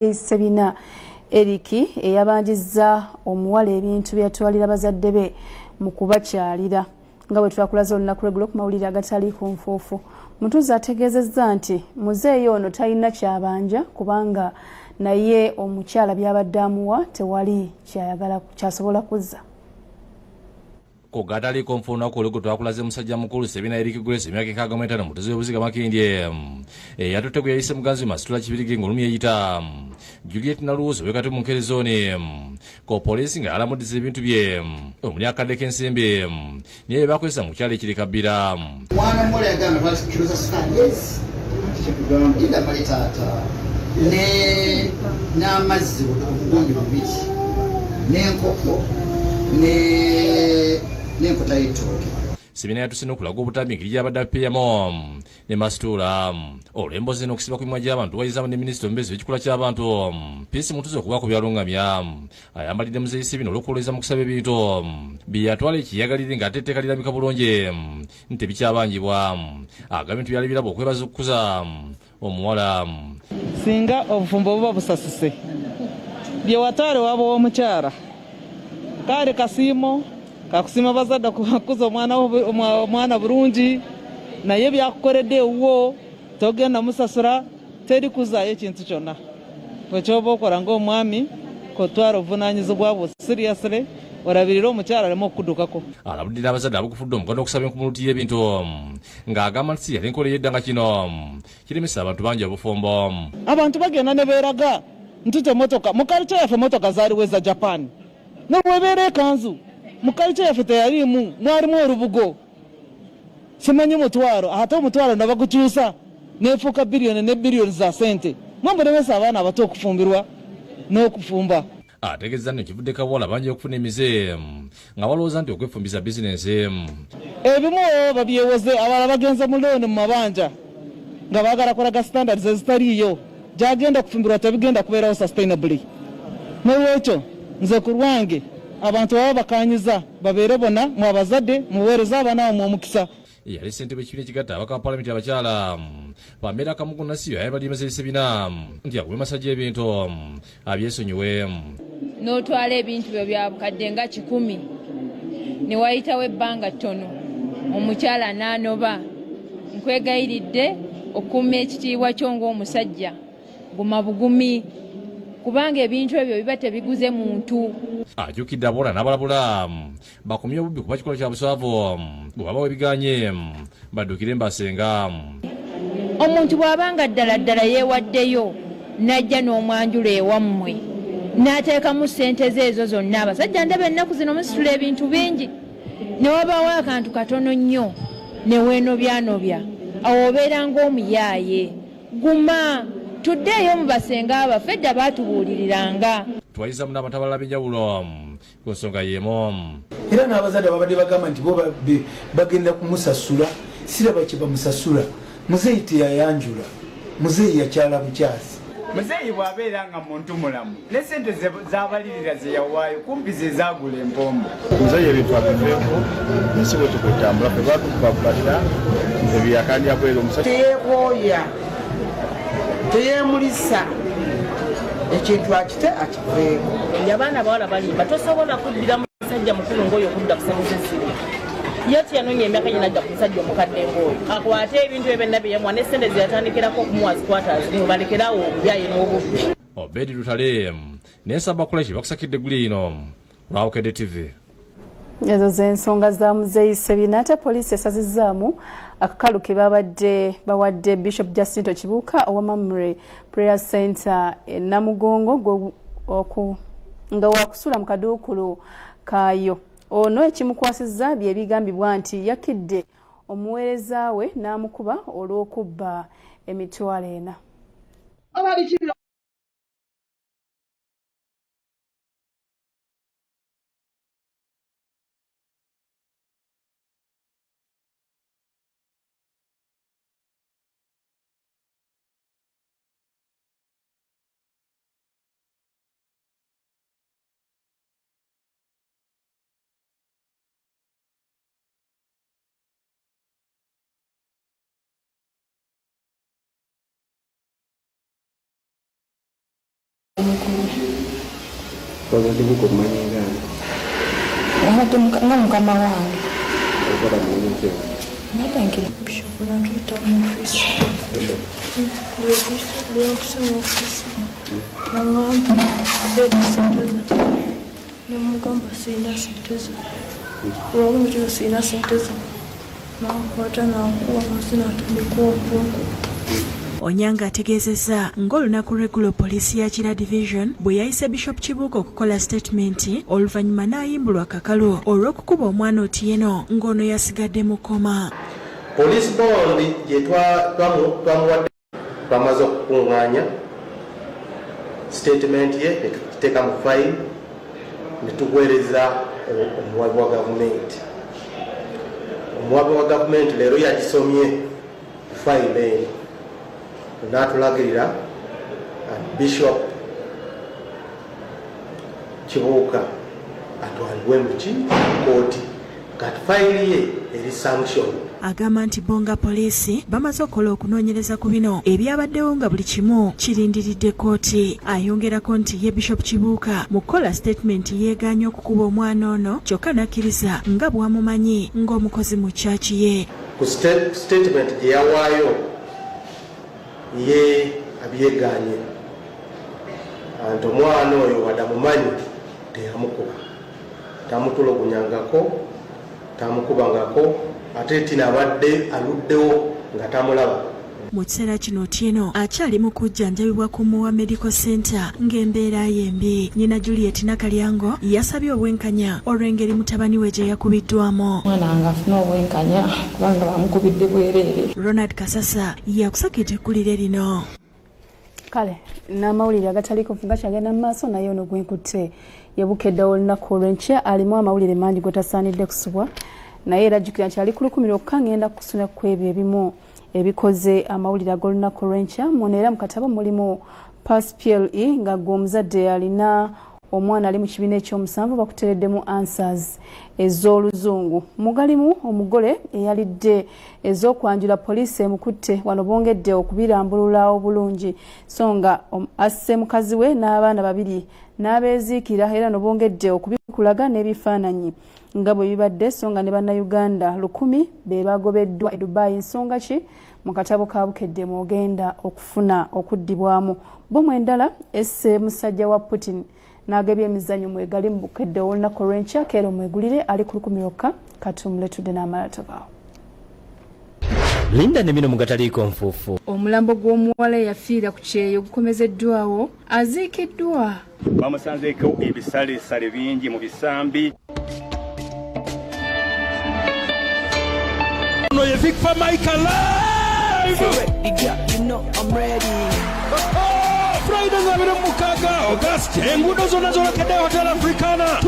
Sebina Eric eyabanjizza omuwala ebintu bye yatwalira bazadde be mu kubakyalira nga bwe twakulaze olunaku lweggulo ku mawulire agataliiko nfuufu. Mutuuzo ategeezezza nti muzeeyi ono talina kyabanja kubanga naye omukyala by'abadde amuwa tewali kyayagala kyasobola kuzza. Ku gataliiko nfu olunaku olweggulo twakulaze musajja mukulu Sebina Eric Grace emyaka 65 mutuuze w'e Buziga Makindye eyatutte gwe yayise muganzi we Masitula Kibirige ng'olumu yeeyita Juliet Naluwuzi ow'e Kati mu Nkere Zooni ku poliisi nga yalamuddiza ebintu bye omuli akadde k'ensimbi naye bye bakozesa mu kyalo ekiri Kabbira. Mwana muwala yagamba twala kiro za sukaali yes linda male taata ne n'amazzi obugundi bubiri n'enkoko n'enkota y'ettooke. Sebina yatuse n'okulaga obutambi engeri gy'abadde apeeyamu ne Masituula olw'emboozi eno okusiba ku mimwa gy'abantu wayizaamu ne minisita omubeezi w'ekikula ky'abantu Peace Mutuuzo okubaako by'alungamya ayambalidde muzeeyi Sebina olw'okulowooza mu kusaba ebintu bye yatwala ekiyagalire ng'ate etteeka lirambika bulungi nti tebikyabanjibwa. Agambye nti byali birabo okwebaza okukuza omuwala. Singa obufumbo buba busasise bye watwala ewabwe w'omukyala kaali kasiimo kakusiima bazadde okukuza omwana bulungi naye byakukoledde ewuwo togenda musasula teri kuzaayo ekintu kyonna. Gwe kyoba okola ng'omwami kotwala obuvunaanyizibwa bwo seriously olabirire omukyala aleme okukudukako. Alabudde n'abazadde abakufudde omukono okusaba enkumuluti y'ebintu ng'agamba nti si yali enkola ey'edda nga kino kiremesa abantu bangi obufumbo. Abantu bagenda ne beeraga ntute motoka mu kalica yaffe motoka zaaliwo eza Japan ne bw'ebeera ekanzu mu kalica yaffe teyaliimu mwalimu olubugo simanyi mutwalo ate omutwalo ne bagukyusa n'efuuka biliyoni ne biliyoni za ssente. Mwe mulemesa abaana abato okufumbirwa n'okufumba. Ategeezezza nti kivuddeko abawala bangi okufuna emize nga balowooza nti okwefumbiza bizinensi. Ebimu babyewoze abalala bagenze mu looni mu mabanja nga baagala kulaga standards ezitaliiyo gy'agenda okufumbirwa tebigenda kubeerawo sustainably. N'olwekyo nze ku lwange abantu baba bakaanyiza babeere bona mwe abazadde muweereze abaana bammwe omukisa. Eyali ssentebe w'ekibiina ekigatta ababaka ba palamenti abakyala Pamela Kamugu Nasiyo ayabadde Muzeeyi Sebina nti akume masajja ebintu abyesonyiwe. N'otwala ebintu byo bya bukadde nga 100 ne wayitawo ebbanga ttono omukyala n'anoba. Nkwegayiridde okukuuma ekitiibwa kyo ng'omusajja, guma bugumi kubanga ebintu ebyo biba tebiguze muntu. Ajjukidde abawala n'abalabula bakomye obubbi kuba kikolwa kya buswavu bwe baba webiganye baddukire mbasenga. Omuntu bw'aba nga ddala ddala yeewaddeyo n'ajja n'omwanjula ewammwe n'ateekamu ssente ze ezo zonna, abasajja ndaba ennaku zino musitula ebintu bingi ne wabaawo akantu katono nnyo ne weenobyanobya, awo obeera ng'omuyaaye. Guma tuddeeyo mu basenga baffe edda baatubuuliriranga. Twayizaamu n'abantu abalala ab'enjawulo ku nsonga y'emu. Era n'abazadde ababadde bagamba nti bo bagenda kumusasula siraba kye bamusasula. Muzeeyi teyayanjula, muzeeyi yakyala bukyazi. Muzeeyi bw'abeera nga muntu mulamu ne ssente z'abalirira ze yawaayo kumpi ze zaagula empombo. Muzeeyi ebintu abiveeko, ensi bwe tukwetambula ffe baatukubakubatira ebyo yakandya bweru omusajja. Teyeekooya, teyeemulisa, ekintu akite akiveeko. Abaana abawala balimba, tosobola kuddira musajja mukulu ng'oyo okudda ku ssente z'essimu. Ye tiyanoonya emyaka gye n'adda ku musajja omukadde ng'oyo. Akwate ebintu ebyo byonna bye yamuwa ne ssente ze yatandikirako okumuwa azikwate azimuwe, balekere awo obuyaaye n'obubbi. Obedi Lutale ne Nsamba Kuleshi bakusakidde eggulire lino lwa Bukedde TV. Ezo z'ensonga za Muzeeyi Sebina. Ate poliisi esazizzaamu akakalu ke babadde bawadde Bishop Jacinto Kibuuka owa Mamre Prayer Center e Namugongo nga wakusula mu kaduukulu kaayo. Ono ekimukwasizza bye bigambibwa nti yakidde omuweereza we n'amukuba olw'okubba emitwalo 4. Wabadde buka okumanya nga ani? Abadde nga mukama wange. Okola mulimu ki? Mbadde nkiri Bishop yantuyita mu ofiisi. Bwe mu ofiisi nangamba leeta ssente zo, ne mugamba sirina ssente zo. Olw'omutima sirina ssente zo, nankwata nankuba wansi n'atandika okunkuba. Onyango ategeezezza ng'olunaku lw'eggulo poliisi ya Kira Division bwe yayise Bishop Kibuuka okukola sitatimenti oluvannyuma n'ayimbulwa kakalu olw'okukuba omwana Otieno ng'ono yasigadde mu kkoma. Police bond gye twamuwadde twamaze okukungaanya sitatimenti ye ne tukiteeka mu fayiro ne tuweereza omuwabi wa gavumenti. Omuwabi wa gavumenti leero yagisomye fayiro eno n'atulagirira Bishop Kibuuka atwalibwe mu ki kooti kati fayiri ye eri sanction. Agamba nti bo nga poliisi bamaze okukola okunoonyereza ku bino ebyabaddewo nga buli kimu kirindiridde kkooti. Ayongerako nti ye Bishop Kibuuka mu kukola sitatimenti yeegaanye okukuba omwana ono kyokka n'akkiriza nga bw'amumanyi ng'omukozi mu church ye. Ku sitatimenti gye yawaayo ye abyegaanye nti omwana oyo wadde amumanyi teyamukuba, tamutulugunyangako, tamukubangako, ate tina abadde aluddewo nga tamulaba. Mu kiseera kino Otieno akyali mu kujjanjabibwa ku Moa Medical Center ng'embeera ye mbi. Nnyina Juliet Nakalyango yasabye obwenkanya olw'engeri mutabani we gye yakubiddwamu. Omwana wange afune obwenkanya kubanga bamukubidde bwereere. Ronald Kasasa yakusakidde eggulire lino. Kale n'amawulire agataliiko gakyagenda mu maaso, naye ono gwenkutte yebukedde olunaku olw'enkya alimu amawulire mangi gotasaanidde kusubwa, naye era jjukira nti ali ku 1000 lwokka. Ngenda kusuna ku ebyo ebimu ebikoze amawulire ag'olunaku olw'enkya. Muno era mu katabo mulimu Pass PLE, nga gwe omuzadde alina omwana ali mu kibiina ekyomusanvu bakutereddemu answers ez'oluzungu. Mugalimu omugole eyalidde ez'okwanjula poliisi emukutte, wano bongedde okubirambulula obulungi, so nga asse mukazi we n'abaana babiri n'abeeziikira, era no bongedde okubikulaga n'ebifaananyi nga bwe bibadde, so nga ne bannayuganda 1000 be bagobeddwa e Dubai. Nsonga ki? Mu katabo ka Bukedde mwogenda okufuna okuddibwamu. Bomu endala esse musajja wa Putin n'ag'ebyemizannyo mwegali mu Bukedde olunaku olw'enkya. Keero mwegulire ali ku 1000 lwokka. Katumule tudde n'amala tobaawo. Linda ne bino mugataliiko nfuufu. Omulambo gw'omuwala eyafiira ku kyeyo gukomezeddwawo, aziikiddwa. Bamusanzeeko ebisalesale bingi mu bisambi. Ono ye Victor Michael live. Friday nga 26 August, enguudo zonna zolekedde Hotel Africana.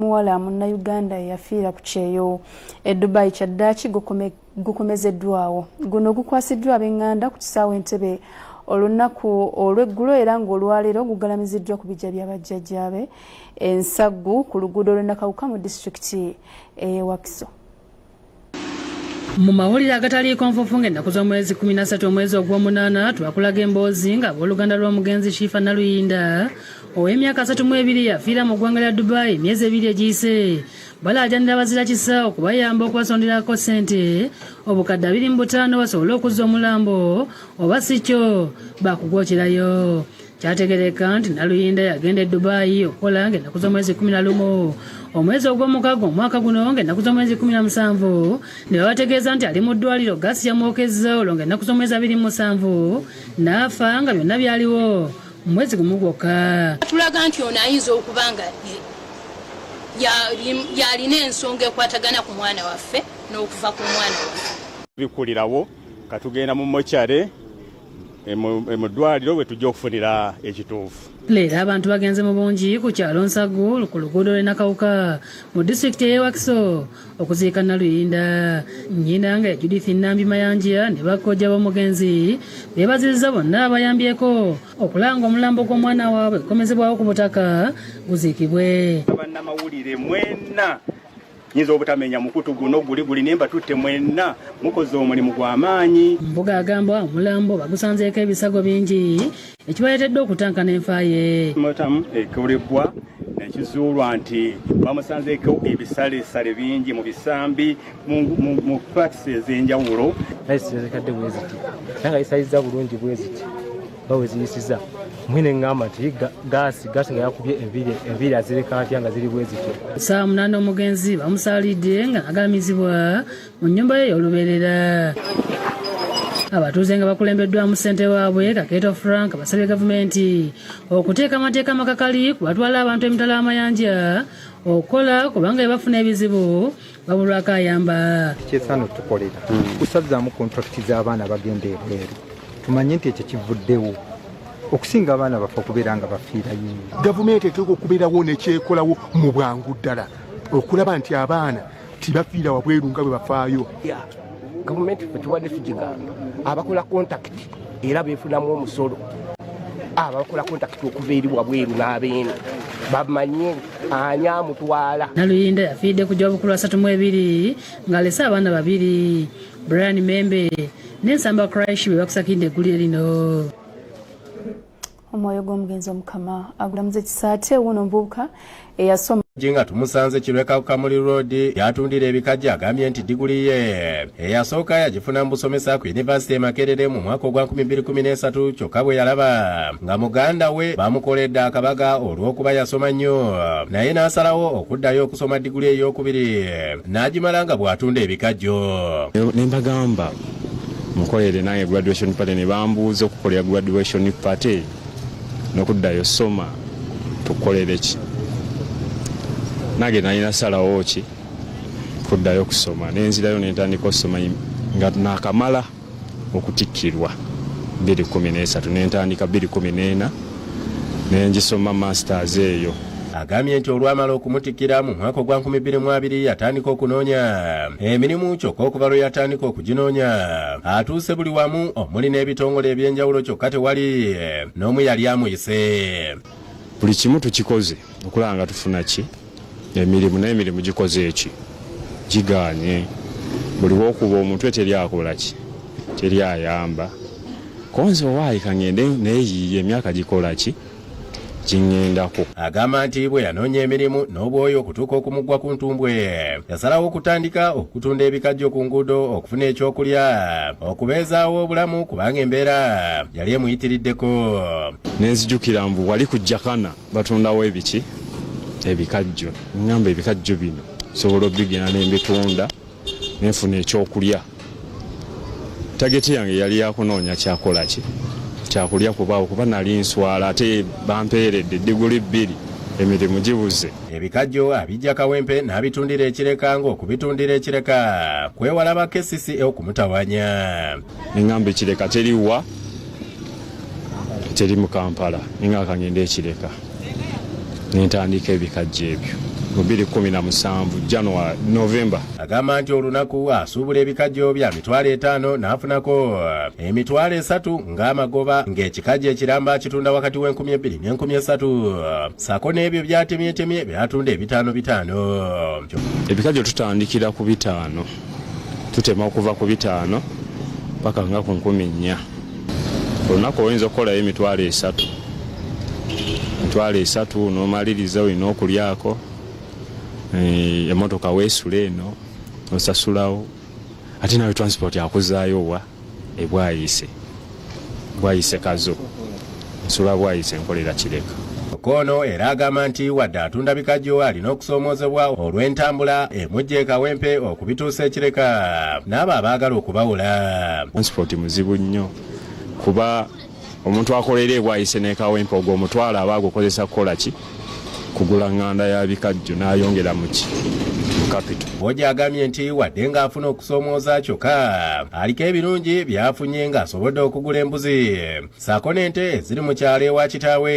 Muwala munnayuganda eyafiira ku kyeyo e Dubai kyaddaaki gukomezeddwawo. Guno gukwasiddwa ab'eŋŋanda ku kisaawe Entebbe olunaku olw'eggulo, era ng'olwaleero gugalamiziddwa ku bijja bya bajjajjaabe Ensaggu ku luguudo lw'e Nakawuka mu disitulikiti ey'e Wakiso. Mu mawulire agataliiko nfuufu ng'ennaku z'omwezi 13 omwezi ogw'omunaana twakulaga emboozi ng'abooluganda lw'omugenzi Shifa Naluyinda ow'emyaka 32 yafiira mu ggwanga lya Dubai emyezi 2 egiyise balaajanira abazira kisa okubayamba okubasonderako ssente obukadde 25 basobole okuzza omulambo oba si kyo bakugwokerayo. Kyategereka nti Naluyinda yagenda e Dubai okukola ng'ennaku z'omwezi 11 omwezi ogw'omukago omwaka guno, ng'ennaku z'omwezi 17 ne babategeeza nti ali mu ddwaliro, gaasi yamwokezza, olwo ng'ennaku z'omwezi 27 n'afa, nga byonna byaliwo mu mwezi gumu gwokka. Tulaga nti ono ayinza okuba nga yalina ensonga ekwatagana ku mwana waffe n'okuva ku mwana waffe. Bikulirawo katugenda mu mokyare. Mu ddwaliro bwe tujja okufunira ekituufu. Leero abantu bagenze mu bungi ku kyalo Nsagu ku luguudo lw'e Nakawuka mu disitulikiti ey'e Wakiso okuziika Naluyinda. Nnyina nga ye Judith Nambi Mayanja ne bakojja b'omugenzi beebazizza bonna abayambyeko okulaba ng'omulambo gw'omwana waabwe gukomezebwawo ku butaka guziikibwe. Bannamawulire mwenna nyinza obutamenya mukutu guno guli guli naye mbatutte mwenna mukoze omulimu gw'amaanyi. Mbuga agamba omulambo bagusanzeeko ebisago bingi ekibaleetedde okutankana enfa ye. Mutamu ekolebwa nekizuulwa nti bamusanzeeko ebisalesale bingi mu bisambi mu parts ez'enjawulo. Naye bwe ziti era nga yisayizza bulungi bwe ziti nga bwe ziyisiza mwine ŋŋamba nti gaasi gaasi nga yakubye enviiri enviiri azireka atya nga ziri bwe zityo. Ssaawa 8 omugenzi bamusaalidde nga agalamizibwa mu nnyumba ye ey'olubeerera. Abatuuze nga bakulembeddwamu ssentebe waabwe Kakeeto Frank basabye gavumenti okuteeka amateeka amakakali ku batwala abantu emitala amayanja okukola kubanga bwe bafuna ebizibu babulwako ayamba. Kyesaana otukolera kusazzaamu kontrakiti z'abaana bagenda ebweru tumanye nti ekyo kivuddewo okusinga abaana baffe okubeera nga bafiirayo. Gavumenti eteekwa okubeerawo nekyekolawo mu bwangu ddala okulaba nti abaana tibafiira wabweru nga bwe bafaayo. Gavumenti ffe tubadde tugigamba abakola kontakiti era beefunamu omusolo, abakola kontakiti okuva eri wabweru n'abeeno bamanye ani amutwala. Naluyinda yafiiridde ku gy'obukulu 32 ng'alese abaana babiri, Brian Membe n'Ensamba Crash be bakusakidde eggulire lino. Omwoyo gw'omugenzi Omukama agulamuza ekisa. Ate wuuno omuvubuka eyasoma nga tumusanze Kirweka ku Kamuli Road yatundira ebikajjo agambye nti diguli ye eyasooka yagifuna mu busomesa ku yunivasite e Makerere mu mwaka ogwa 2013, kyokka bwe yalaba nga muganda we bamukoledde akabaga olw'okuba yasoma nnyo naye n'asalawo okuddayo okusoma diguli ey'okubiri n'agimala nga bw'atunda ebikajjo. Ne mbagamba mukolere nange graduation party, ne bambuuza okukolera graduation party n'okuddayo soma tukolere ki? Nange nalina salawo ki kuddayo okusoma, nenzirayo nentandika okusoma nga nakamala okutikkirwa 2013, nentandika 2014 nengisoma masters eyo. Agambye nti olwamala okumutikkira mu mwaka ogwa 2020 yatandika okunoonya emirimu, kyokka okuva lwe yatandika okuginoonya atuuse buli wamu omuli n'ebitongole ebyenjawulo, kyokka tewali n'omu yali amuyise. Buli kimu tukikoze okulaba nga tufuna ki emirimu, naye emirimu gikoze eki gigaanye. Buli wokuba omutwe teri akola ki, teri ayamba. Konze owaayi kangende neeyiiya emyaka gikola ki giŋŋendako. Agamba nti bwe yanoonya emirimu n'obwoyo okutuuka okumugwa ku ntumbwe yasalawo okutandika okutunda ebikajjo ku nguudo okufuna ekyokulya okubeezaawo obulamu kubanga embeera yali emuyitiriddeko. Nenzijukira mbu wali ku Jakana batundawo ebiki ebikajjo, ŋŋamba ebikajjo bino nsobola obigenda nembitunda nenfuna ekyokulya. Tageti yange yali yakunoonya kyakola ki kyakulya kubaawo kuba nali nswala ate bampeeredde diguli 2 emirimu gibuze. Ebikajjo abijja Kawempe n'abitundira Ekireka ng'okubitundira Ekireka kwewala ba KCCA okumutawanya. Neŋŋamba Ekireka teriwa teri mu Kampala, neŋŋamba kangende Ekireka nentandika ebikajjo ebyo mu 2017 January November. Agamba nti olunaku asuubula ebikajjo bya 500,000 n'afunako 30,000 ng'amagoba, ng'ekikajjo ekiramba akitunda wakati w'enkumbi 2 n'enkumbi 3 ssaako n'ebyo byatemyetemye byatunda ebitaano bitaano. Ebikajjo tutandikira ku 500, tutema okuva ku 500 paka nga ku 4,000. Olunaku oyinza okukolayo 30,000, 30,000 n'omaliriza olina okulyako, emmotoka weesula eno osasulawo, ate nawe transport akuzaayo wa ebwayise bwayise Kazo nsula Bwayise nkolera Kireka. Ono era agamba nti wadde atunda bikajjo alina okusoomoozebwa olw'entambula emujja e Kawempe okubituusa Ekireka n'abo abaagala okubawula. Transport muzibu nnyo kuba omuntu akolera ebwayise ne Kawempe ogwo omutwalo aba agukozesa kukola ki? Kugula ŋŋanda ya bikajjo n'ayongera mu ki? capital. Bwoja agambye nti wadde ng'afuna okusoomooza, kyokka aliko ebirungi by'afunye ng'asobodde okugula embuzi ssaako n'ente eziri mu kyalo ewa kitaawe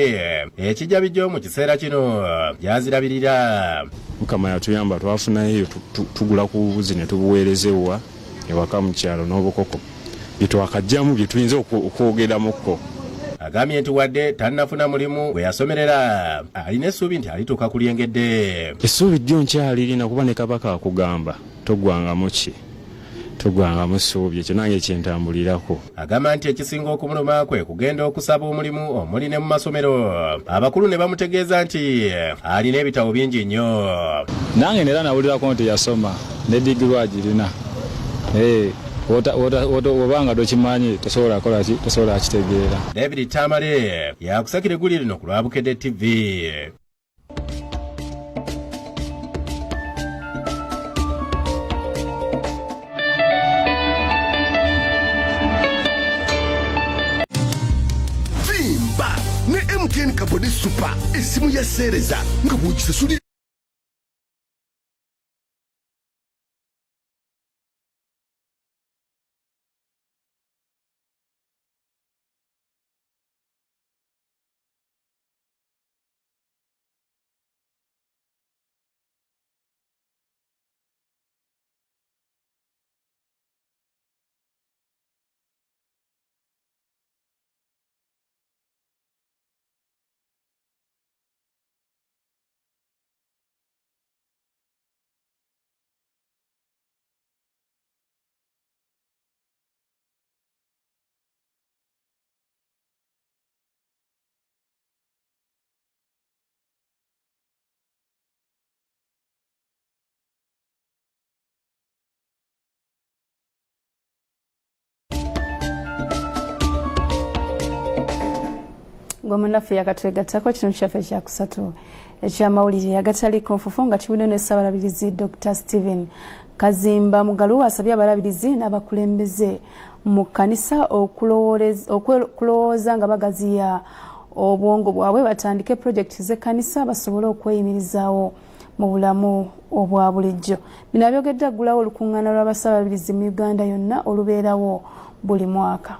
ekijabijjo mu kiseera kino gy'azirabirira. Mukama yatuyamba twafunayo, tugula ku bubuzi ne tubuweereza ewa ewaka mu kyalo n'obukoko byetwakajjamu bye tuyinza okwogeramukko. Agambye nti wadde tannafuna mulimu gwe yasomerera, alina essuubi nti alituuka ku lyengedde. Essuubi ddyo nkyalirina, kuba ne Kabaka akugamba togwangamu ki, togwangamu ssuubi. Ekyo nange kyentambulirako. Agamba nti ekisinga okumuluma kwe kugenda okusaba omulimu omuli ne mu masomero, abakulu ne bamutegeeza nti alina ebitabo bingi nnyo. Nange nera nawulirako nti yasoma ne digiri agirina. Obanga tokimanyi tosobola kolaki, tosobola kitegeera. David Tamale yakusakira eggulire lino ku lwa Bukedde TV. Vimba ne MTN Kabode Super, esimu ya seereza nga bw'ogisasulira. Gwe munnaffe yakatwegattako, kino kyaffe ekyakusatu ekyamawulire agataliiko nfufu nga kibudde ne Ssaabalabirizi Dr Stephen Kazimba Mugalu asabye abalabirizi n'abakulembeze mu kkanisa okulowooza nga bagaziya obwongo bwabwe, batandike pulojekiti z'ekkanisa basobole okweyimirizaawo mu bulamu obwa bulijjo. Bino abyogedde aggulawo olukuŋŋaana lw'abasaabalabirizi mu Uganda yonna olubeerawo buli mwaka.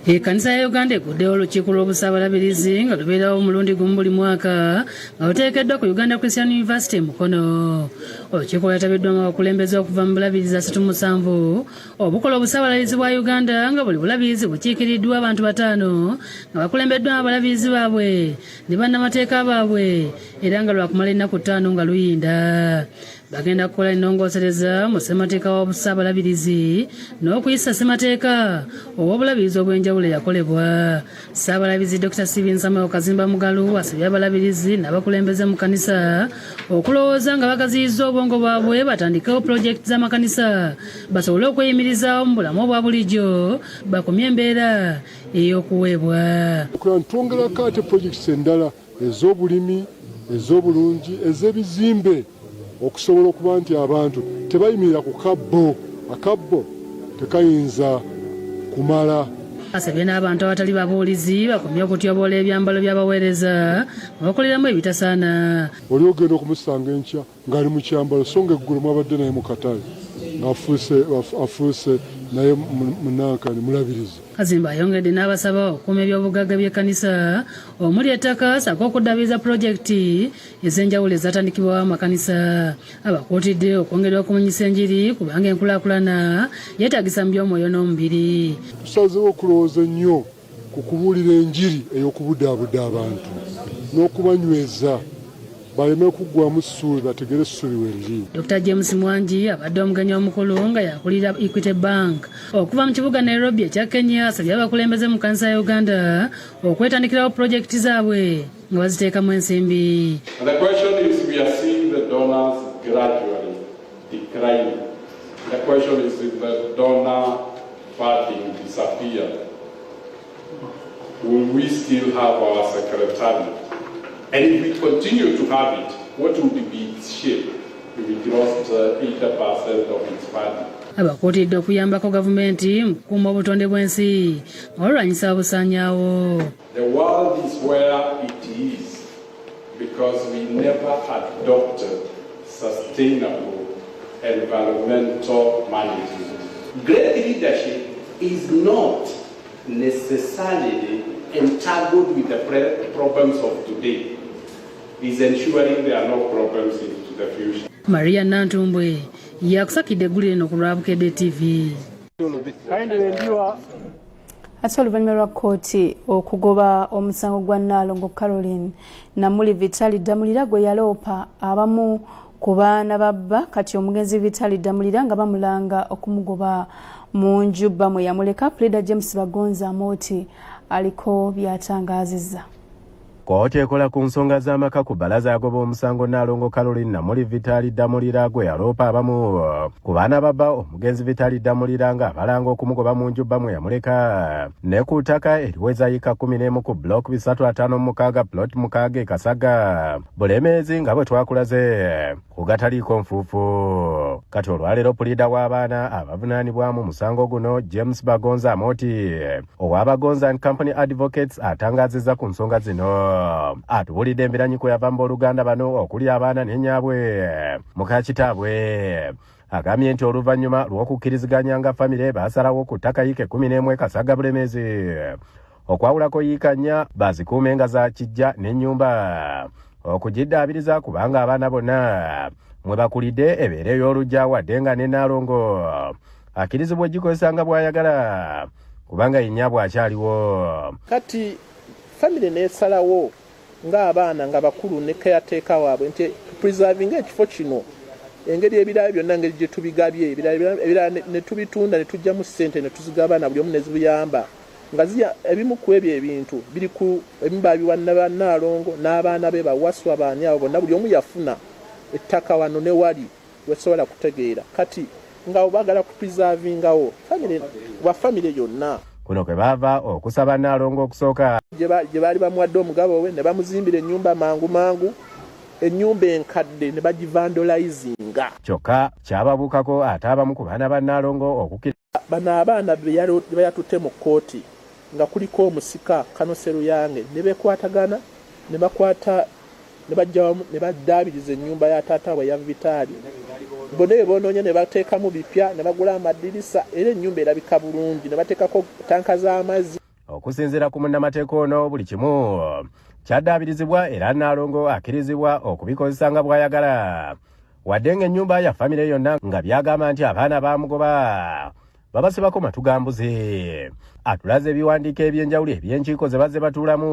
Ekkanisa ya Uganda eguddewo olukiiko lw'obusaabalabirizi nga lubeerawo omulundi gumu buli mwaka nga luteekeddwa ku Uganda Christian University e Mukono. Olukiiko lwetabiddwamu abakulembeze okuva mu bulabirizi 37 obukola obusaabalabirizi bwa Uganda, nga buli bulabirizi bukiikiriddwa abantu 5 nga bakulembeddwamu abalabirizi baabwe ne bannamateeka baabwe, era nga lwakumala ennaku 5 nga luyinda. Bagenda kukola ennongoosereza mu ssemateeka w'obusaabalabirizi n'okuyisa ssemateeka ow'obulabirizi obw'enjawulo eyakolebwa. Ssaabalabirizi Dr Stephen Samuel Kazimba Mugalu asabye abalabirizi n'abakulembeze mu kkanisa okulowooza nga bagaziyizza obwongo bwabwe, batandikewo pulojekiti z'amakanisa basobole okweyimirizaawo mu bulamu obwa bulijjo, bakomye embeera ey'okuweebwa. Twongerako ate pulojekiti endala ez'obulimi, ez'obulungi, ez'ebizimbe, okusobola okuba nti abantu tebayimirira ku kabbo. Akabbo tekayinza kumala. Asabye n'abantu abatali babuulizi bakomye okutyoboola ebyambalo by'abaweereza nga bakoleramu ebitasaana. Oli ogenda okumusanga enkya ng'ali mu kyambalo, so nga eggulo mwabadde naye mu katale ng'afuuse naye munankani mulabirizi. Kazimba ayongedde n'abasaba okukuuma ebyobugagga by'ekkanisa omuli ettaka ssaako okuddabiriza pulojekiti ez'enjawulo ezatandikibwawo amakanisa. Abakuutidde okwongera okumanyisa enjiri kubanga enkulaakulana yeetagisa mu by'omwoyo n'omubiri. Tusazeewo okulowooza ennyo ku kubuulira enjiri ey'okubudaabuda abantu n'okubanyweza baleme kuggwamu ssuubi, bategere essuubi we liri. Dr James Mwangi abadde omugenyi omukulu nga yakulira Equity Bank okuva mu kibuga Nairobi ekya Kenya asabye abakulembeze mu kkanisa ya Uganda okwetandikirawo pulojekiti zaabwe nga baziteekamu ensimbi. And the question is, we are seeing the donors gradually declining. The question is, if the donor funding disappeared, will we still have our secretariat? And if we continue to have it, what would be its shape if it lost 80% of its funding? Abakuutidde okuyambako gavumenti mu kukuuma obutonde bw'ensi nga balwanyisa obusaanyaawo. The world is where it is because Because we never adopted sustainable environmental management. Great leadership is not necessarily entangled with the problems of today. Is ensuring there are no problems into the future. Maria Nantumbwe yakusakidde eggulire eno ku lwa Bukedde TV. Ate oluvannyuma lwa kkooti okugoba omusango gwa Nnaalongo Caroline Namuli Vitali Ddamulira gwe yaloopa abamu ku baana ba bba, kati omugenzi Vitali Ddamulira nga bamulanga okumugoba mu nju bba mwe yamuleka, Puliida James Bagonza Amooti aliko by'atangaazizza. Kkooti ekola ku nsonga z'amaka ku bbalaza yagoba omusango Nnaalongo Caroline Namuli Vitali Ddamulira gwe yaloopa abamu ku baana ba bba omugenzi Vitali Ddamulira nga abalanga okumugoba mu nju bba mwe yamuleka ne ku ttaka eriweza yiika 11 ku block 356 plot 6 e Kasagga Bulemeezi nga bwe twakulaze ku gataliiko nfuufu. Kati olwaleero puliida w'abaana abavunaanibwa mu musango guno James Bagonza Amooti owa Bagonza and Company Advocates atangaazizza ku nsonga zino. Atubuulidde embiranyi kwe yava mu booluganda bano okuli abaana ne nnyaabwe muka kitaabwe. Agambye nti oluvannyuma lw'okukkiriziganya nga famire baasalawo ku ttaka yiika 11 e Kasagga Bulemeezi okwawulako yiika 4 bazikuume nga za kijja n'ennyumba okugiddaabiriza kubanga abaana bonna mwe bakulidde ebeere ey'oluggya wadde nga ne Nnaalongo akkirizibwa ogikozesa nga bw'ayagala kubanga ye nnyaabwe akyaliwo. Kati famire n'esalawo ng'abaana nga bakulu ne caretaker waabwe nti tupreservinge ekifo kino engeri ebirala byonna engeri gye tubigabye ebirala ne tubitunda ne tuggyamu ssente ne tuzigabana buli omu ne zibuyamba nga ziya ebimu ku ebyo ebintu biri ku ebimu baabiwa ba Nnaalongo n'abaana be bawaswa baani abo bonna buli omu yafuna ettaka wano ne wali wesobola kutegeera kati nga baagala kupreservingawo famire wa famire yonna. Kuno kwe baava okusaba Nnaalongo okusooka. Gye baali bamuwadde omugabo we ne bamuzimbira ennyumba mangu mangu, ennyumba enkadde ne bagivandolizinga. Kyokka kyababuukako ate abamu ku baana ba Nnaalongo okukkiriza. Bano abaana be yatutte mu kkooti nga kuliko omusika Kano Sseruyange ne beekwatagana ne bakwata ne bajja wamu ne baddaabiriza ennyumba ya taata we eya Vitali. Bonna bye boonoonye ne bateekamu bipya ne bagula amadirisa era ennyumba erabika bulungi ne bateekako ttanka z'amazzi. Okusinziira ku munnamateeka ono buli kimu kyaddaabirizibwa era Nnaalongo akkirizibwa okubikozesa nga bw'ayagala wadde ng'ennyumba ya famire yonna nga by'agamba nti abaana baamugoba babasibako matu ga mbuzi. Atulaze ebiwandiiko eby'enjawulo eby'enkiiko ze bazze batuulamu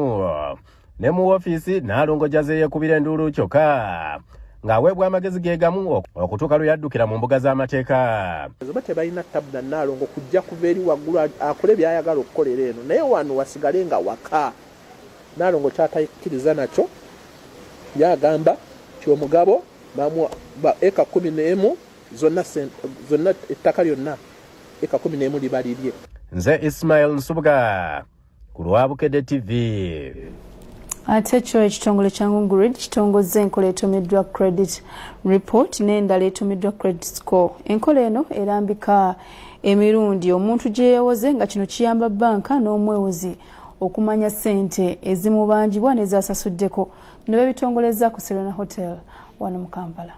ne mu woofiisi Nnaalongo gy'azze yeekubira enduulu kyokka ng'aweebwa amagezi ge gamu okutuuka lwe yaddukira mu mbuga z'amateeka. Oba tebalina ttabu na Nnaalongo kujja kuva eri waggulu akole by'ayagala okukolera eno naye wano wasigale nga waka. Nnaalongo ky'atakkiriza nakyo ye agamba nti omugabo bamuwa eka 11 zonna zonna ettaka lyonna eka 11 liba lirye. Nze Ismail Nsubuga ku lwa Bukedde TV. Ate kyo ekitongole kya Ngungrid kitongozza enkola etuumiddwa Credit Report n'endala etuumiddwa Credit Score. Enkola eno erambika emirundi omuntu gye yeewoze nga kino kiyamba bbanka n'omwewozi okumanya ssente ezimubanjibwa n'ezasasuddeko. Bino babitongolezza ku Serena Hotel wano mu Kampala.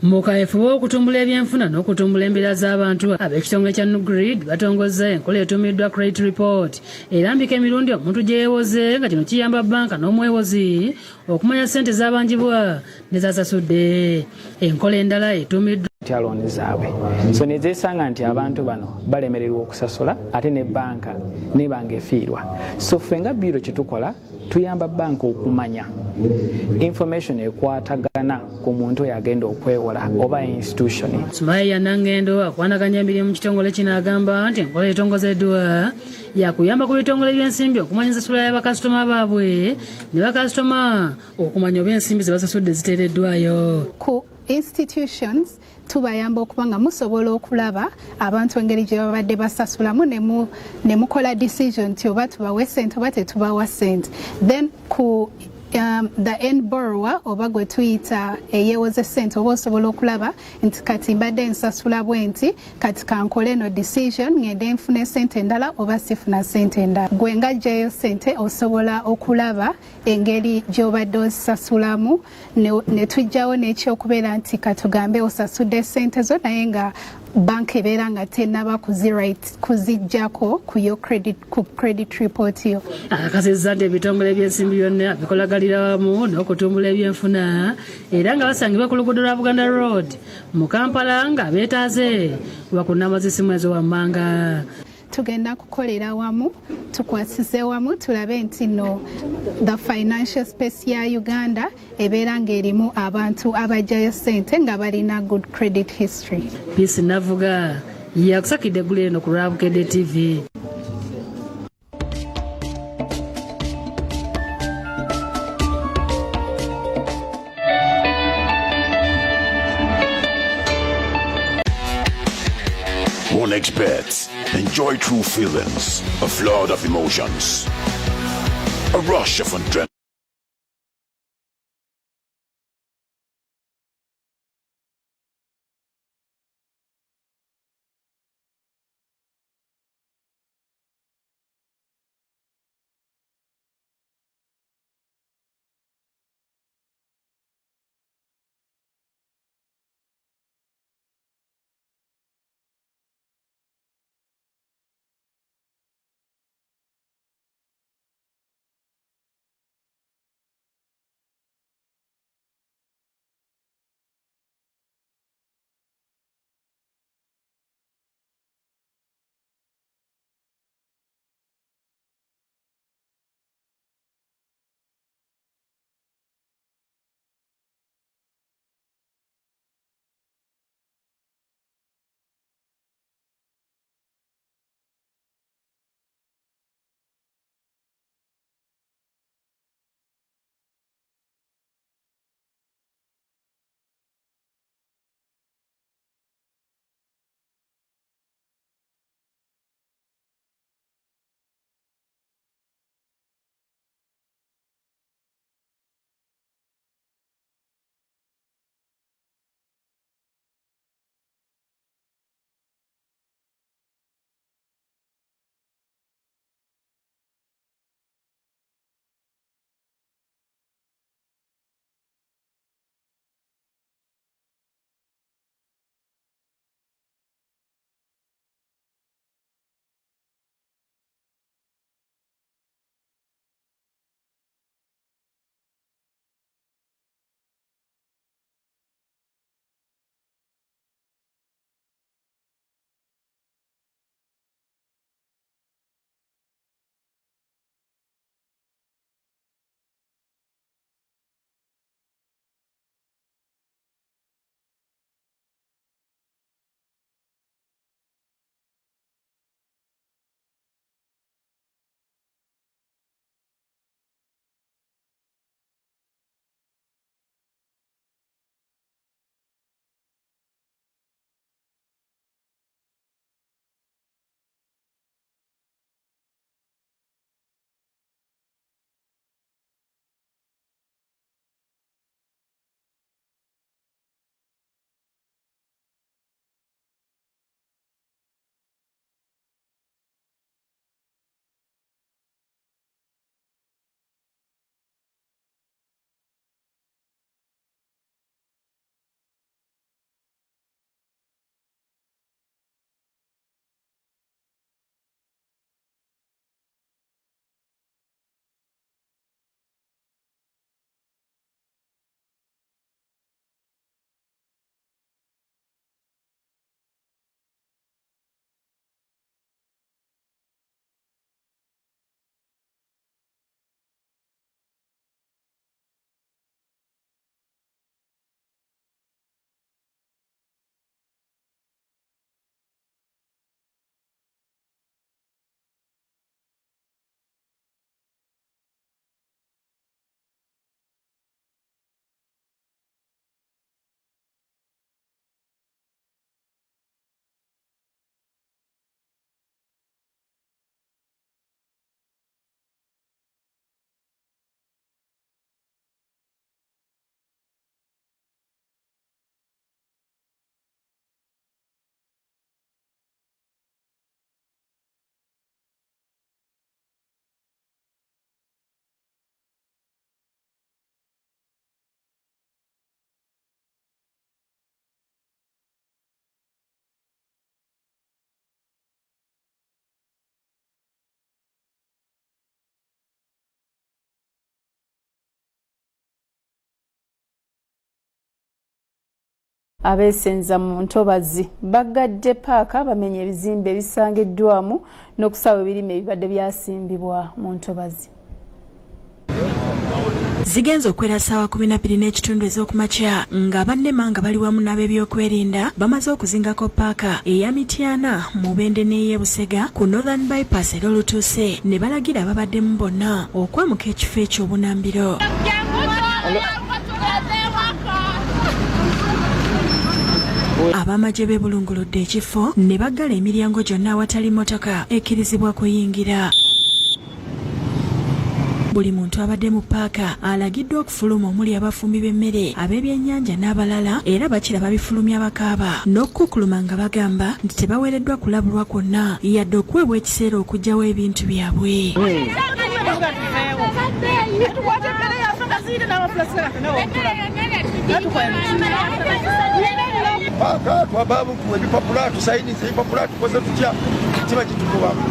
Mu kaweefube w'okutumbula ebyenfuna n'okutumbula embeera z'abantu, ab'ekitongole kya Nugrid batongozza enkola etuumiddwa Credit Report erambika emirundi omuntu gye yeewoze nga kino kiyamba bbanka n'omwewozi okumanya ssente z'abanjibwa ne z'asasudde. Enkola endala etuumiddwa tya looni zaabwe so nezesanga nti abantu bano balemererwa okusasula ate ne banka neba nga efiirwa. So ffe nga biro kyetukola tuyamba banka okumanya information ekwatagana ku muntu oyo agenda okwewola oba institution. Sumaya Nangendo akwanaganya emirimu mu kitongole kino agamba nti enkola etongozeddwa yakuyamba ku bitongole by'ensimbi okumanya ensasula ya bakasitoma baabwe ne bakasitoma okumanya oba ensimbi ze basasudde ziteereddwayo. Ku institutions tubayamba okuba nga musobola okulaba abantu engeri gye babadde basasulamu ne mukola decision nti oba tubawe sente oba tetubawa sente. Then ku The end borrower oba gwe tuyita eyeewoze ssente, oba osobola okulaba nti kati mbadde nsasula bwe nti, kati kankole no decision, ngende nfune ssente endala oba sifuna ssente endala. Gwe nga ggyayo ssente, osobola okulaba engeri gy'obadde osasulamu, ne tujjawo n'ekyokubeera nti katugambe osasudde ssente zo naye nga banka ebeera nga tenaba kuziggyako ku yo credit, ku credit report yo. Akakasizza nti ebitongole by'ensimbi byonna bikolaganira wamu n'okutumbula ebyenfuna, era nga basangibwa ku luguudo lwa Buganda Road mu Kampala, nga beetaaze wakunama z'essimu ezo wammanga. Tugenda kukolera wamu, tukwasize wamu, tulabe nti no the financial space ya Uganda ebeera ng'erimu abantu abajjayo ssente nga balina good credit history. Peace Navuga yakusakidde eggulu eno ku lwa Bukedde TV. 1xBet. Enjoy true feelings, a flood of emotions, a rush of adrenaline. Abeesenza mu ntobazi baggadde paaka bamenya ebizimbe ebisangiddwamu n'okusaawa ebirime ebibadde byasimbibwa mu ntobazi. Zigenze okwera ssaawa 12 n'ekitundu ez'okumakya nga bannema nga bali wamu n'ab'ebyokwerinda bamaze okuzingako paaka eya Mityana, Mubende n'ey'e Busega ku Northern Bypass era olutuuse ne balagira ababaddemu bonna okwamuka ekifo ekyo obunambiro. Ab'amagye beebulunguludde ekifo ne baggala emiryango gyonna awatali mmotoka ekkirizibwa kuyingira. Buli muntu abadde mu paaka alagiddwa okufuluma omuli abafumbi b'emmere, ab'ebyennyanja n'abalala era bakira babifulumya bakaaba n'okukukkuluma nga bagamba nti tebaweereddwa kulabulwa kwonna yadde okuweebwa ekiseera okuggyawo ebintu byabwe. Paaka twabaamu ebipapula tusayiniza ebipapula tukoze tutya kiba kitukubamu.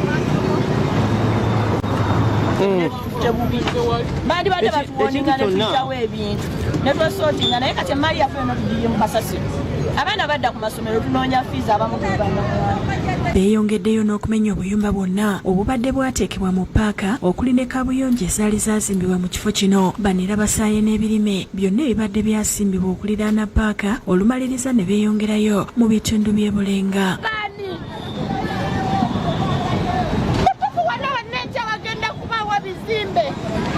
Bandibadde batuwoninga netuyitawo ebintu netwesootinga naye kati emaali yaffe eno tugiye mu kasasiro abaana badda ku masomero tunoonya fiizi abamu Beeyongeddeyo n'okumenya obuyumba bwonna obubadde bwateekebwa mu ppaaka okuli ne kaabuyonjo ezaali zaazimbibwa mu kifo kino. Bano era basaaye n'ebirime byonna ebibadde byasimbibwa okuliraana ppaaka olumaliriza ne beeyongerayo mu bitundu by'e Bulenga. Bizimbe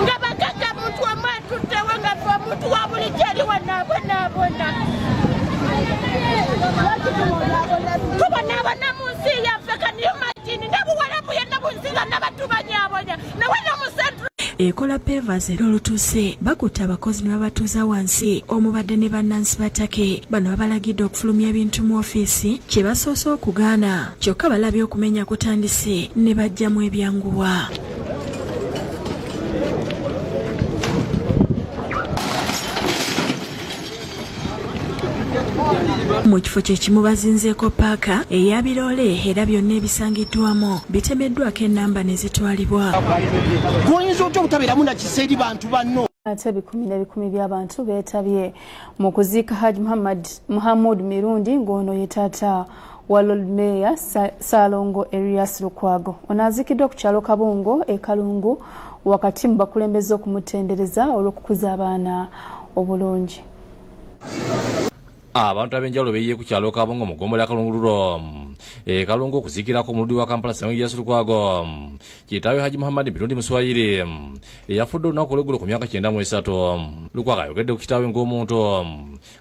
nga bagagga muntu omu atuddewo nga fe omuntu wa bulijjo ali wanabonaabona tubonaabona mu nsi yaffe can you imagine ne buwalabu yenna bu nsi zonna batubonyabonya nawe nomusentro Ekola pavers era olutuuse bakutte abakozi ne babatuuza wansi omubadde ne bannansi ba Turkey. Bano babalagidde okufulumya ebintu mu ofiisi kye basoose okugaana kyokka balabye okumenya kutandise ne baggyamu ebyanguwa. Mu kifo kye kimu bazinzeeko paaka eya biroole era byonna ebisangiddwamu bitemeddwako ennamba ne zitwalibwa. Gw'oyinza otya obutabeeramu na kisa eri bantu banno? Ate ebikumi n'ebikumi by'abantu beetabye mu kuziika Hajj Muhammad Muhammad Mirundi ng'ono ye taata wa Lord Mayor Ssaalongo Erias Lukwago. Ono aziikiddwa ku kyalo Kabungo e Kalungu wakati mu bakulembeze okumutendereza olw'okukuza abaana obulungi. Abantu ab'enjawulo beeyiye ku kyalo Kabungo mu ggombolola ya Kalungululo e Kalungu okuziikirako omuludi wa Kampala Ssaalongo Erias Lukwago kitaawe Hajji Muhammad Mirundi Muswayiri eyafudde olunaku olw'eggulo ku myaka 93. Lukwago ayogedde ku kitaawe ng'omuntu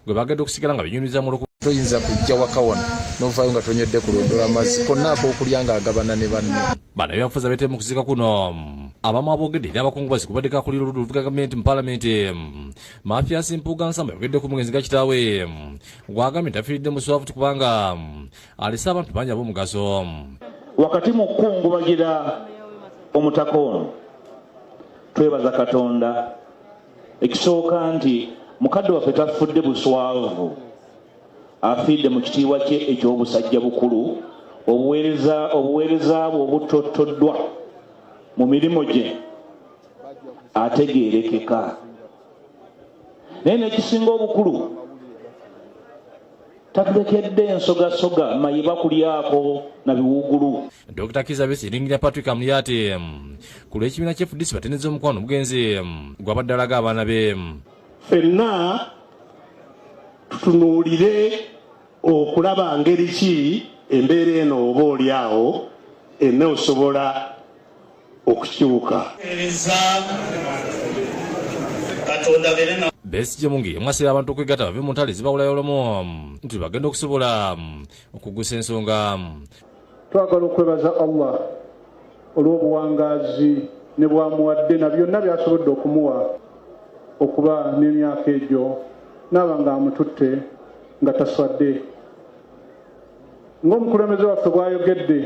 gwe bagenda okusigala nga benyumiriza mu luku. Toyinza kujja waka wano n'ovaayo nga tonywedde kulondola amazzi konna ak'okulya ng'agabana ne banne. Bannabyabufuzi abeetebye mu kuziika kuno abamu aboogedde eri abakungubazi kubaddeko akulira oludda oluvuga gavumenti mu palamenti Mathias Mpuuga Nsamba ayogedde ku mugenzi nga kitaawe gw'agambye nti afiiridde mu swavu kubanga alese abantu bangi ab'omugaso. Wakati mu kukungubagira omutaka ono twebaza Katonda ekisooka nti mukadde waffe tafudde buswavu, afiidde mu kitiibwa kye eky'obusajja bukulu, obuweereza bwe obutottoddwa mu mirimu gye ategeerekeka. Naye n'ekisinga obukulu tatulekedde ensogasoga mayiba kulyako na biwugulu. Dr. Kizza Besigye Ringira Patrick Amuriat ku lw'ekibiina kya FDC batendereza omukwano omugenzi gw'abadde alaga abaana be. Ffenna tutunuulire okulaba ngeri ki embeera eno oba oli awo enoosobola okukyuka. Besigye mu ngeri emu asabye abantu okwegatta bave mu ntalo ezibawulayo olumu nti bagenda okusobola okugusa ensonga. Twagala okwebaza Allah olw'obuwangaazi ne bw'amuwadde na byonna by'asobodde okumuwa okuba n'emyaka egyo n'aba ng'amututte nga taswadde. Ng'omukulembeze waffe bw'ayogedde,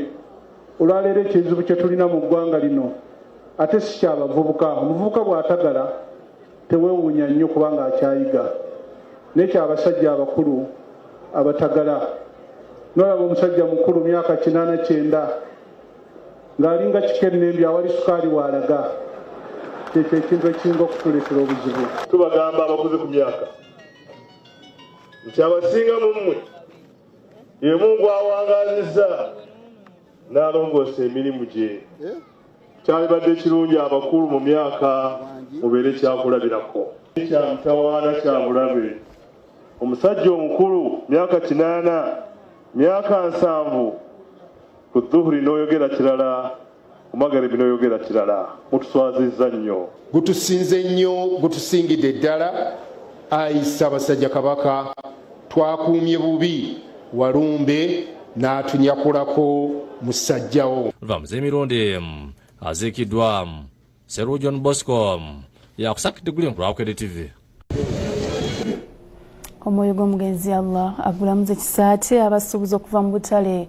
olwaleero ekizibu kye tulina mu ggwanga lino ate si kya bavubuka. Omuvubuka bw'atagala teweewuunya nnyo kubanga akyayiga, naye ky'abasajja abakulu abatagala. N'olaba omusajja mukulu myaka 89 ng'alinga kikennembi awali sukaali w'alaga. Kyekyo ekintu ekisinga okutuleetera obuzibu. Tubagamba abakuze ku myaka Nti abasinga mu mmwe ye Mungu awangaazizza n'alongoosa emirimu gye. Kyalibadde kirungi abakulu mu myaka mubeere kyakulabirako. Kya mutawaana kya bulabe. Omusajja omukulu myaka 80, myaka 70, ku dhuhuri n'oyogera kirala, ku magaribi n'oyogera kirala. Mutuswazizza nnyo. Gutusinze nnyo, gutusingidde ddala, ayi Ssaabasajja Kabaka. Twakuumye bubi walumbe n'atunyakulako musajjawo. Luvambuza emirundi aziikiddwa Seru John Bosco yakusakidde guli ku Lwabukedde TV. Omwoyo gw'omugenzi Allah agulamuze kisa. Ate abasuubuzi okuva mu butale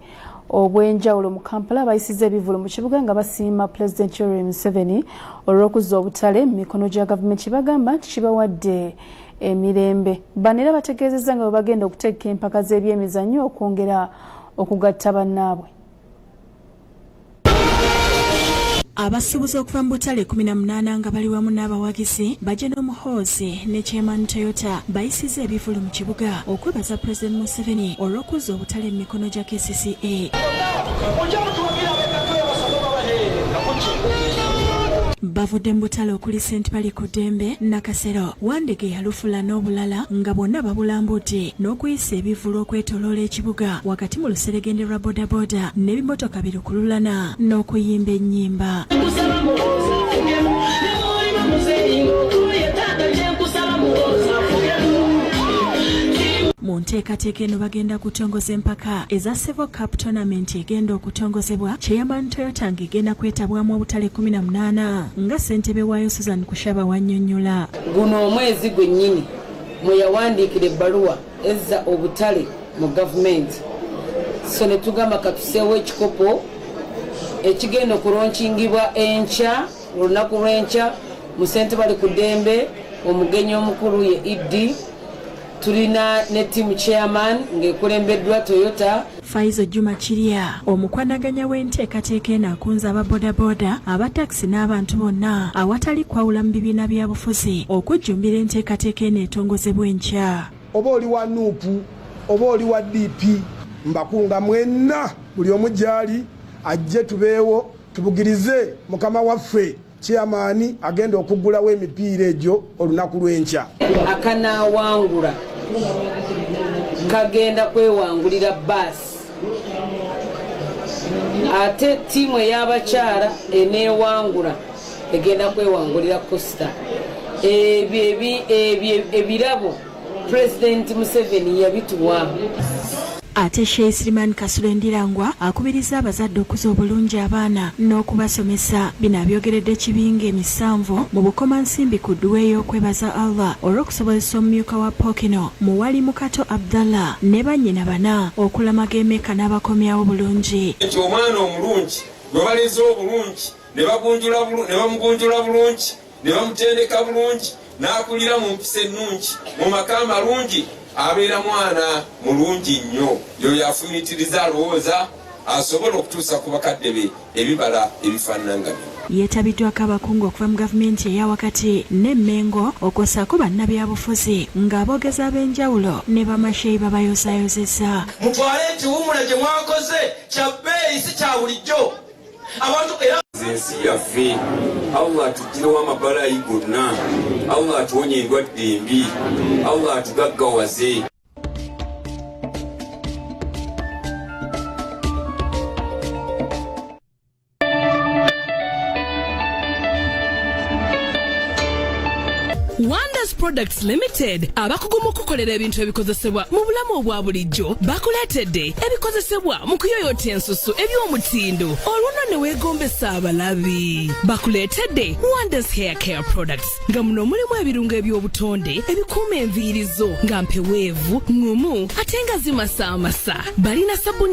obw'enjawulo mu Kampala bayisizza ebivvulu mu kibuga nga basiima Pulezidenti Yoweri Museveni olw'okuzza obutale mu mikono gya gavumenti, bagamba nti kibawadde emirembe. Bano era bategeezezza nga bwe bagenda okuteeka empaka z'ebyemizannyo okwongera okugatta bannaabwe. Abasuubuzi okuva mu butale 18 nga bali wamu n'abawagizi ba General Muhoozi ne Chairman Toyota bayisizza ebivvulu mu kibuga okwebaza President Museveni olw'okuzza obutale mu mikono gya KCCA. Bavudde mu butale okuli St Balikuddembe, Nakasero, Wandegeya, Lufula n'obulala nga bwonna babulambudde n'okuyisa ebivvulu okwetooloola ekibuga wakati mu luseregende lwa bodaboda n'ebimotoka birukululana n'okuyimba ennyimba. Mu nteekateeka eno bagenda kutongoza empaka eza Sevo Cup Tournament egenda okutongozebwa Chairman Toyota ng'egenda kwetabwamu obutale 18 nga ssentebe waayo Susan Kushaba wannyonnyola. Guno omwezi gwennyini mwe yawandiikira ebbaluwa ezza obutale mu gavumenti, so ne tugamba katuseewo ekikopo ekigenda okulonkingibwa enkya, olunaku lw'enkya mu Ssente Bali ku Ddembe. Omugenyi omukulu ye Iddi, tulina ne team chairman ng'ekulembeddwa Toyota. Faizo Juma Kirya, omukwanaganya w'enteekateeka eno, akunze aba bodaboda, aba takisi n'abantu bonna awatali kwawula mu bibiina bya bufuzi okujjumbira enteekateeka eno etongozebwa enkya. Oba oli wa NUP oba oli wa DP, mbakunga mwenna, buli omu gyali ajje tubeewo tubugirize mukama waffe chairman agenda okuggulawo emipiira egyo olunaku lw'enkya. Akanaawangula kagenda kwewangulira baasi, ate ttiimu ey'abakyala eneewangula egenda kwewangulira coaster. Ebyo ebirabo Pulezidenti Museveni yabituwa. Ate Sheikh Siriman Kasule Ndirangwa akubiriza abazadde okuza obulungi abaana n'okubasomesa. Bino abyogeredde Kibinge emisanvu mu Bukomansimbi ku dduwa ey'okwebaza Allah olw'okusobozesa omumyuka wa Pokino Muwali Mukato Abdallah ne bannyina bana okulamaga e Mecca n'abakomyawo bulungi. Nti omwana omulungi gwe baleze obulungi ne bamugunjula bulungi ne bamutendeka bulungi n'akulira mu mpisa ennungi mu maka amalungi, abeera mwana mulungi nnyo. Yoyo afumiitiriza, alowooza, asobola okutuusa ku bakadde be ebibala ebifaanana nga bino. Yeetabiddwako abakungu okuva mu gavumenti eya wakati ne Mmengo okw'ossaako bannabyabufuzi ng'aboogezi ab'enjawulo ne bamasheyi babayozaayozezza. Mutwale ekiwumula gye mwakoze kya bbeeyi, si kya bulijjo abantu era ensi yaffe. Allah atuggirewo amabalaayi gonna, Allah atuwonye endwadde embi, Allah atugaggawaze. Wonders Products Limited, abakugu mu kukolera ebintu ebikozesebwa mu bulamu obwa bulijjo, bakuleetedde ebikozesebwa mu kuyoyoota ensusu eby'omutindo, olwo nno ne weegombesa abalabi. Bakuleetedde Wonders Hair Care Products, nga muno mulimu ebirungo eby'obutonde ebikuuma enviiri zo nga mpeweevu, ŋŋumu ate nga zimasaamasa. Balina sabbuuni.